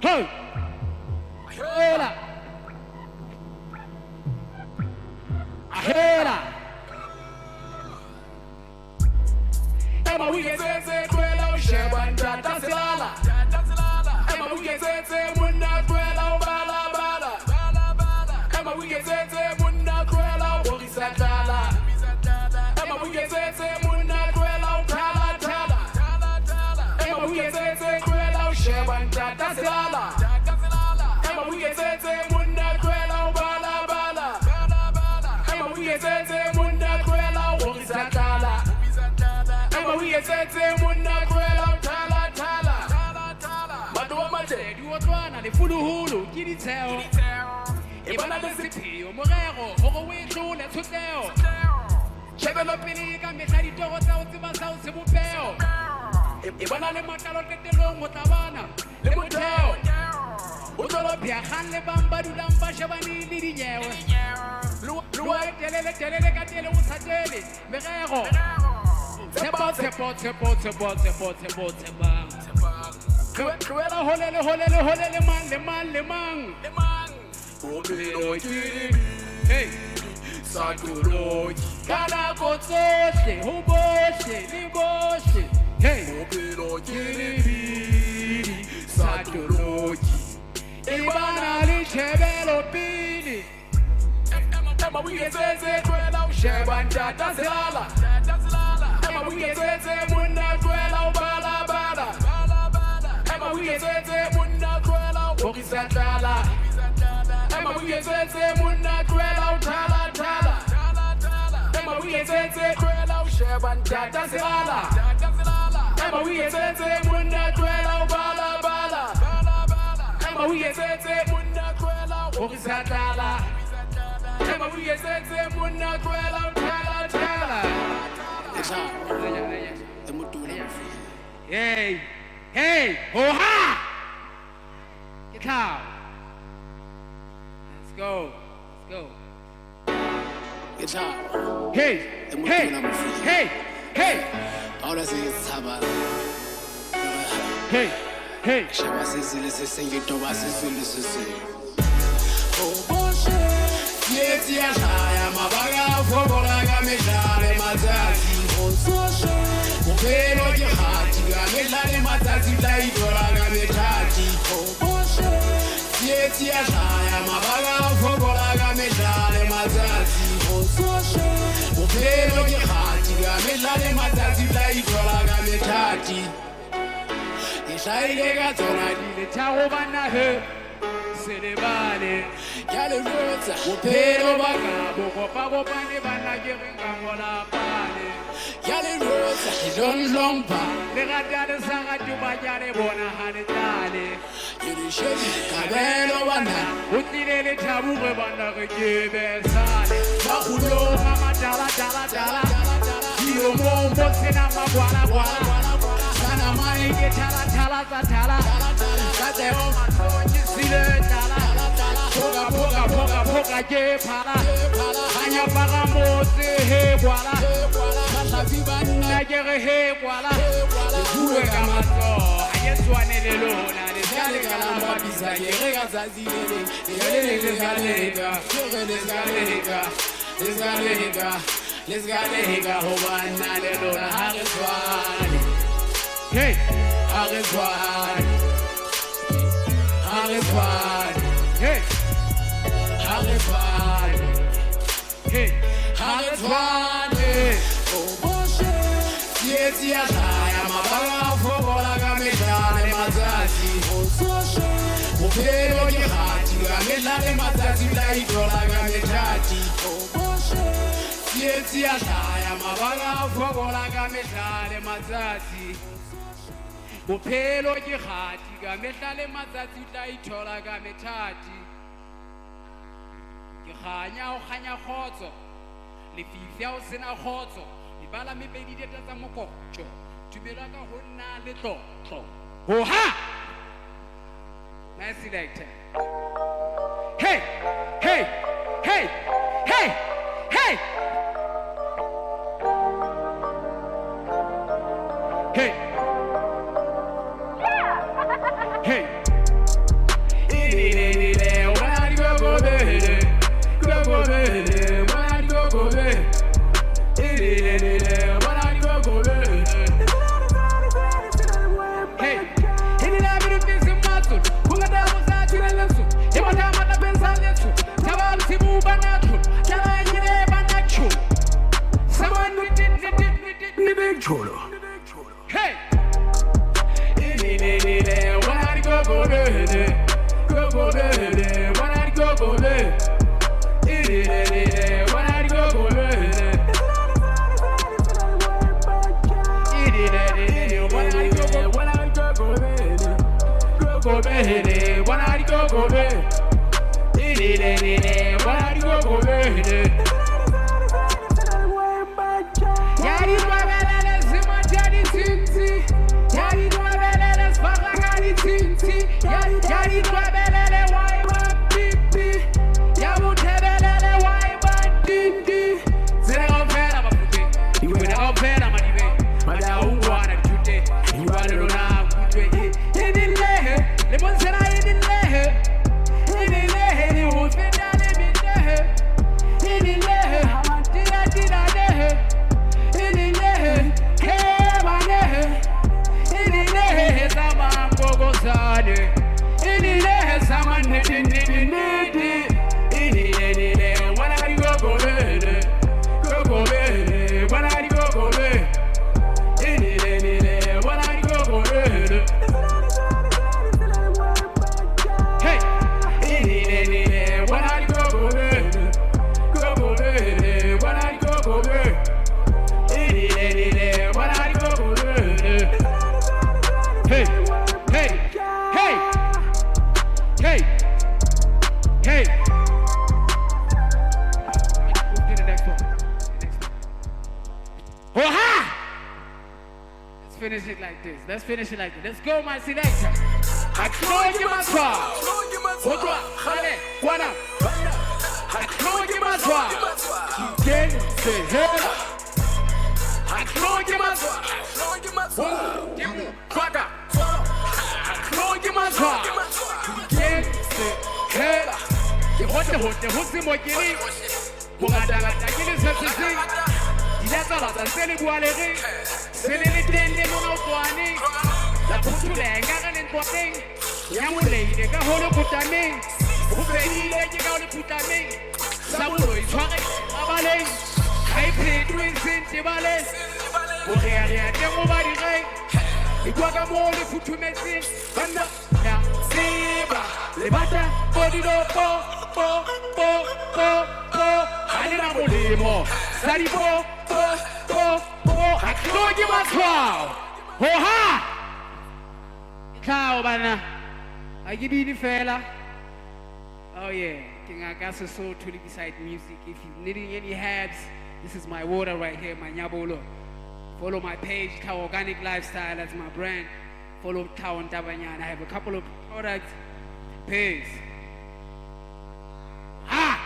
Hey! Ahela! Ahela! Ema o iketsetse tlohela ho sheba ntata selala. Ema o iketsetse monna tlohela ho bala bala. Ema o iketsetse monna tlohela ho rorisa tlala. Ema o iketsetse monna tlohela ho thala thala. Ema o iketsetse tlohela ho sheba ntata selala. Ema o iketsetse monna tlohela ho bala bala. Ema o iketsetse monna tlohela ho rorisa tlala. Ema o iketsetse monna tlohela ho thala thala. Matlo a matle Diotlwana lefuluhulu ke ditsheo. E bona le sepheo morero hore o e hlole tshotleho. Tjhebelopele ka mehla ditoro tsa ho tseba sa ho sebopeho. E bona le matlalo qetellong ho tla bana le motheo. O tlolo pheakgang le bang ba dulang ba shebane le dinyewe. Loa e telele telele ka tele o sa tele merero. Tshepo tshepo tshepo tshepo tshepo tshepo tshepang. Tlohela hole le hole le hole le mang le mang le mang. Bophelo ke Hey. sa toloki. Ka nako tsohle ho bohle le bohle. Hey. Bophelo ke Ke lebidi sa toloki. E bana le tjhebelopele. Ema o iketsetse tlohela ho sheba ntata selala. Ema o iketsetse monna tlohela ho bala bala. Ema o iketsetse monna tlohela ho rorisa tlala. Ema o iketsetse monna tlohela ho thala thala. Ema o iketsetse tlohela ho sheba ntata selala. Ema o iketsetse monna tlohela ho bala bala. Ema o iketsetse monna tlohela ho rorisa tlala. Ema o iketsetse monna tlohela ho thala thala. E motona mofihli. Hey, hey, hoha! Ke tlhaho. Let's go. Let's go. Ke tlhaho. Hey, E hey, motona mofihli. hey, hey, Ha hona se ke se tshabang. hey, hey. Sheba se se le se seng ke toba se se le se seng. Oh, bohle, tsietsi ya hlaya, mabaka a fokola ka mehla le matsatsi. Ho tsohle, bophelo ke kgati, ka mehla le matsatsi tla ithola ka methati. Oh, bohle, tsietsi ya hlaya, mabaka a fokola ka mehla le matsatsi. Ho tsohle, bophelo ke kgati, ka mehla le matsatsi tla ithola ka methati. Ke hlahile ka tsona Di le tharo banna he, se lebale. Ke a le jwetsa, Bophelo ba ka bo kopakopane banna ke reng ka ngola pale. Ke a le jwetsa, ke tlo nhlompha. Le rata le sa rate ba ke a le bona ha le tlale. Ke le shebile kabelo banna. Ho tlile le thabo re banna re ke besale. Makgulong a matala tala tala. Dilomong mo sena makwala kwala. Sana mane Ke thala thala tsa thala. Katleho Mahlong ke sile tlala. Phoka phoka phoka phoka ke phala. Hanyapa ga motse he kwala. Bahlapi banna. Nna ke re he kwala. Ke Bue ka matsoho ha ke tshwane le lona. Le Ka ska le leka ka la la mpapisa mpapisa, ke ke re re ka tsatsi le leng, le leng le ska leka, ke re le ska leka, le ska leka, le ska leka, hoba nna le lona ha re tshwane. Hey, Ha re tshwane. Ha re tshwane. hey, Ha re tshwane. hey. Ha re tshwane. Oh, bohle, tsietsi ya hlaya, mabaka a fokola ka mehla le matsatsi. Ho tsohle, bophelo ke kgati, ka mehla le matsatsi tla ithola ka methati. Oh, bohle, tsietsi ya hlaya, mabaka a fokola ka mehla le matsatsi. Bophelo ke kgati, ka mehla le matsatsi o tla ithola ka methati. Ke kganya ho kganya kgotso, lefifi ha ho sena kgotso, mebala mebedi dieta tsa mokotjo, tumelo ya ka ho nna le tlotlo. Hoha! Nice selector. Hey, hey, hey, hey, hey! Hey! Hey! kokobele, bona di kokobele. Ile ile bona di kokobele. Ya di twabelele sima di tintsi. Ya di twabelele sfaka di tintsi. Ya ya di twabelele wa ba pipi. Ya bothebelele wa ba dindi. Tsela kaofela Bafokeng. Dikwena kaofela Madibeng. Mataung kwana dithoteng. Di le lona kutlwe e dilehe. Le bontshena e dilehe. E dilehe le ho feta le belehe. E dilehe ha matila tila lehe. E dilehe he banehe. E dilehe tsamangokosane. E dilehe samannete nete nete. E dile dile ngwana di kokobele. Kokobele ngwana di kokobele. E dile dile ngwana di kokobele. Hey! E dile dile ngwana di kokobele. Kokobele ngwana di kokobele. E dile dile ngwana di kokobele. Hey! Hey! Hey! Hey! Hey! Move to the next one. The next one. Oha! Let's finish it like this. Let's finish it like this. Let's go, my selector. Ha ke hloke matshwao. Ho tloha kgale kwana. Ha ke hloke matshwao. Ke sehela. Ha ke hloke matshwao. Ke tlwaka. Ha ke hloke matshwao. Ke sehela. Ke hohle hohle ho se mo ke leng. Bongatangata ke le seseseng. Dilatsalatsa ntse le bua le reng. Se le le teng le lona o tlohaneng. La phuthuleha ekare le ntlwaneng. Nyamoleile ka ho le kotameng. Ho fedile ke ka ho le putlameng. Sa boloi tshware mabaleng. Ha e phetwe se ntebaleng. Ho rearea teng ho ba direng. E bua ka moo le futhumetseng. Banna ya tseba. Le batla bo dilo po po po po po. Ha le na molemo. Sa di po po po po. Ha ke hloke matshwao. Hoha! Tlhao bana. Ha ke bine fela. Oh yeah, ke ngaka Sesotho le beside music. If you needing any herbs, this is my water right here, my nyabolo. Follow my page, Tao Organic Lifestyle, that's my brand. Follow Tao Ntabanyana. I have a couple of products. Peace. Ah!